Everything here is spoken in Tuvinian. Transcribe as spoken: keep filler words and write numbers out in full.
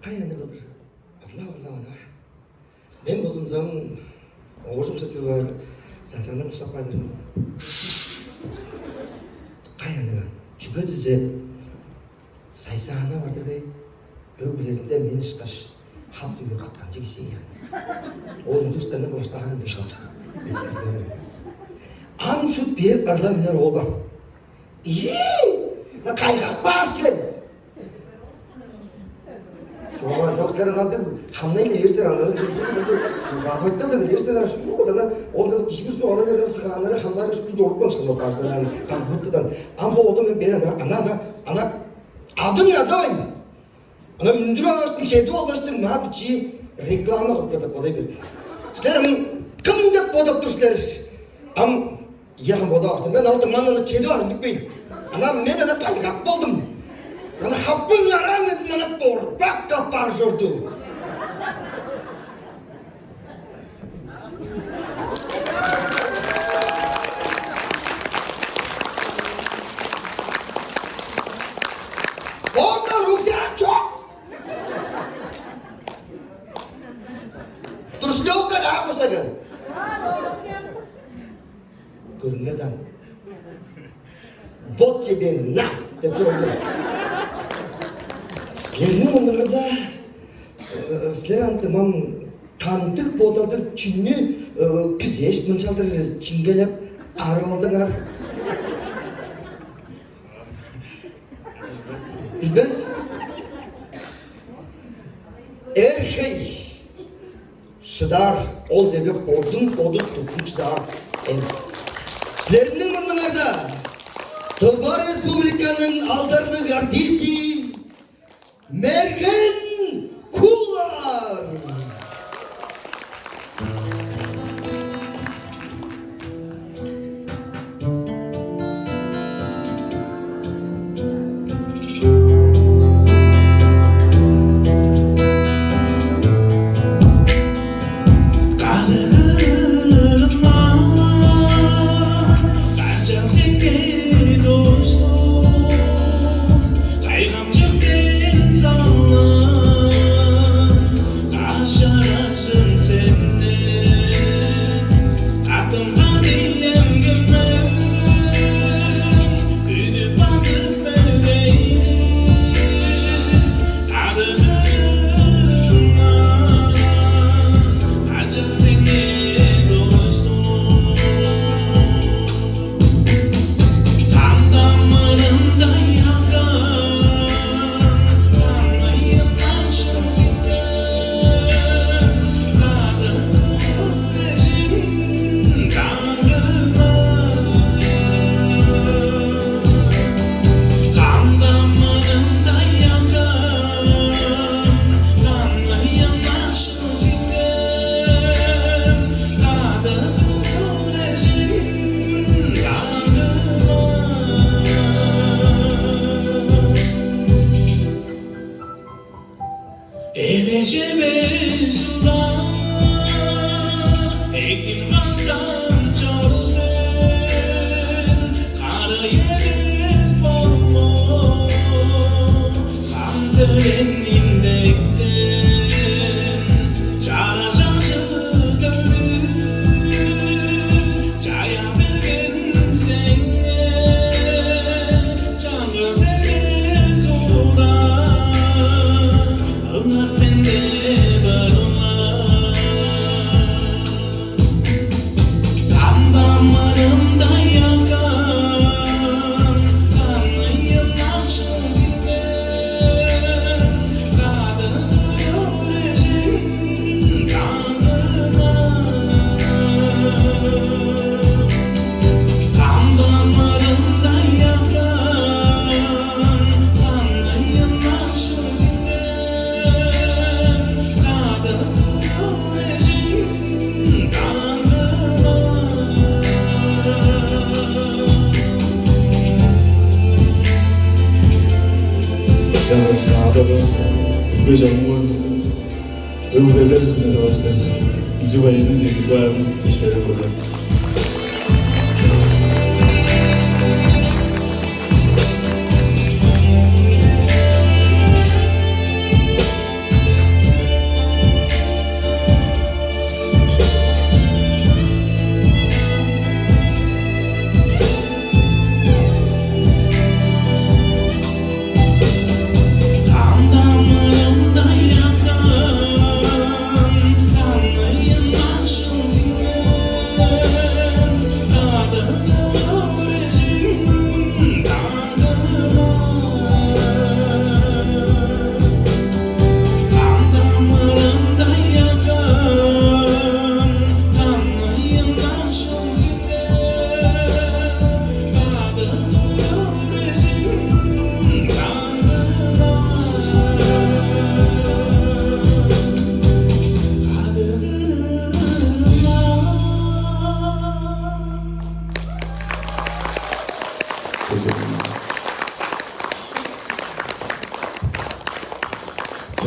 Кай аны кылдыр? Арлап-арлап ана. Мен болзумзам, оожум шыпчы бар, сачандан кыштап калыр. Кай аны? Чүге дизе, Сайсаана бар-дыр бе? Өг-бүлезинде мен ышкаш хап-дүгүр каптанчыг кижи ийин. Ол ындыг ышкаш кылаштаарын дыш алды. Эскерген мен. Ам шут бээр арлап үнер ол бар. Ийи! Кайгап баар силер. Чогум чок, силер ынандыг хамнай-ла ээштер, анаа чүрүлдү кадывайтта-ла килээштер, ана шуут ана онда кижи бир чугаалап берген сыгааннары, хамнары шупту дорутпан шыгып баар силер, ана как будто-дан. Ам бо оду мен бээр ана, ана, ана, ана адын адавайн. Ана үндүр алгаштың, чедип алгаштың, маа бичии реклама кылып бер деп бодай берди. Силер ам кым деп бодап тур силер? Ам Ийе, ам бодаваштым. Мен ам дыңмандан чедип аар ындыкпейн. Ана мен ана кайгап болдум. Ана хаппың араан безин ана борбак капаар чорду. Орда рюкзак чок. Трусливка да бусаган. Көрүңер даан. Вот тебе на! Деп чоруду. Силерниң мурнуңарда, э, силер ам кандыг бодалдыг чүнү, э, күзээш мынчалдыр чиңгелеп арып алдыңар? Билбес. Эр-хей! Шыдаар ол дег бодун бодун туттун шыдаар эм. Силерниң мурнуңарда Тыва Республиканың алдарлыг артизи Мерген Куулар. Кадыгырымга канчап сеңээ достум, кайгамчык ден салган, каш чараш Сен сенден катымга дием кемнен күдү базып мөгейни кадыгырымга канчап сеңээ достум. Кандамырындай акан, каңайындан шын сиңген, кадыгы күрежин даңгына. Кандамырындай акан, каңайындан шын сиңген, кадыгы күрежин даңгына. Элежевес ула, эки кастан чору сен, кара эвес болма. Кам төрээн индегзен, чара чажы төлдүр, чая берген сеңээ, чаңгыс эвес ула, ынак менде барма. Кандамырындай акан, каңайындан шын сиңген, кадыгы күрежин даңгына. Кандамырындай акан, каңайындан шын сиңген, кадыгы күрежин даңгына. Чаңгыс саадага, үгге чалынмайн, өг-бүлелер хүнү таваштыр, изиг байыны чедип каарын чөпшээреп көрүңер.